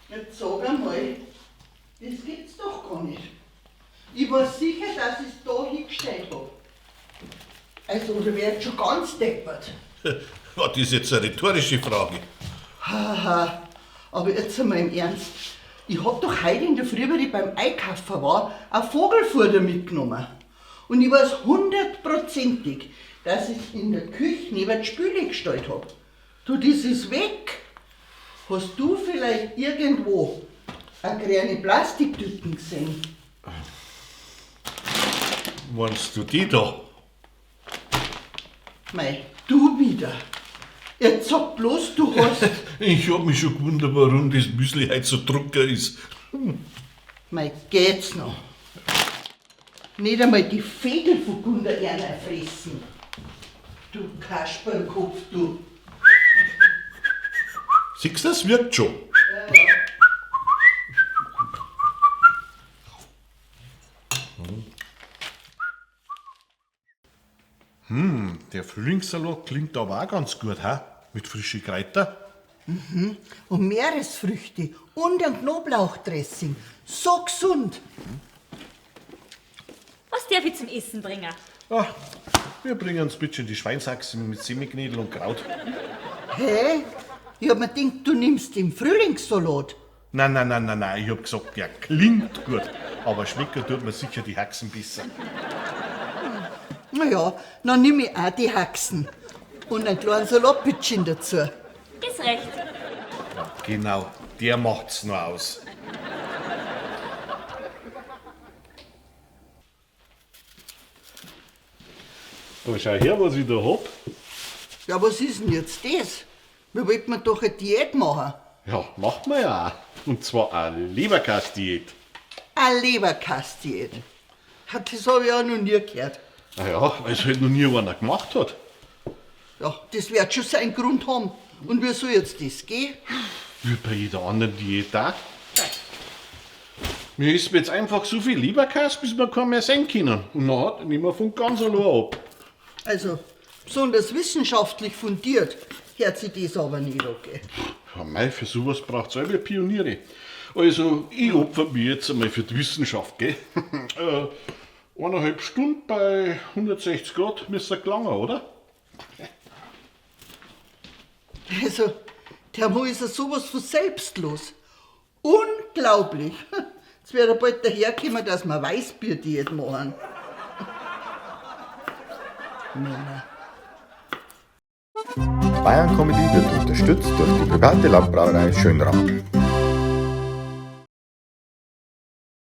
Jetzt sag einmal, das gibt's doch gar nicht. Ich war sicher, dass ich's da hingestellt hab. Also, oder wär jetzt schon ganz deppert. Ja, das ist jetzt eine rhetorische Frage. Haha, aber jetzt einmal im Ernst. Ich hab doch heute in der Früh, wie ich beim Einkaufen war, ein Vogelfutter mitgenommen. Und ich weiß hundertprozentig, dass ich's in der Küche neben die Spüle gestellt hab. Du, das ist weg. Hast du vielleicht irgendwo eine kleine Plastiktüten gesehen? Meinst du die da? Mei, du wieder. Jetzt sag bloß, du hast. Ich hab mich schon gewundert, warum das Müsli heute so trocken ist. Mei, geht's noch? Nicht einmal die Vögel von Gunda Erna fressen. Du Kasperlkopf, du. Siehst du, das wirkt schon. Hm, der Frühlingssalat klingt aber auch ganz gut, ha? Mit frischen Kräutern. Und Meeresfrüchte und ein Knoblauchdressing. So gesund. Was darf ich zum Essen bringen? Ah, wir bringen uns bitte die Schweinshaxen mit Semiknödel und Kraut. Hä? Ich hab mir gedacht, du nimmst den Frühlingssalat. Nein, nein, nein, nein, nein, ich hab gesagt, der klingt gut. Aber schmecken tut mir sicher die Haxen besser. Na ja, dann nimm ich auch die Haxen. Und einen kleinen Salatbütchen dazu. Ist recht. Ja, genau, der macht's noch aus. Da schau her, was ich da hab. Ja, was ist denn jetzt das? Wir wollten mir doch eine Diät machen. Ja, macht man ja auch. Und zwar eine Leberkäse-Diät. Eine Leberkäse-Diät. Ja, das hab ich auch noch nie gehört. Na ja, weil's halt noch nie einer gemacht hat. Ja, das wird schon seinen Grund haben. Und wie soll jetzt das gehen? Wie bei jeder anderen Diät auch. Wir essen jetzt einfach so viel Leberkäse, bis wir keinen mehr sehen können. Und dann nehmen wir von ganz allein ab. Also, besonders wissenschaftlich fundiert hört sich das aber nicht an, gell? Ja, mei, für sowas braucht's selber Pioniere. Also, ich opfer mich jetzt einmal für die Wissenschaft, gell? 1,5 Stunden bei 160 Grad müsste gelangen, oder? Also, der Mann ist ja sowas von selbstlos. Unglaublich. Jetzt wird er bald daherkommen, dass wir Weißbier-Diät machen. Männer. Bayern Comedy wird unterstützt durch die private Landbrauerei Schönram.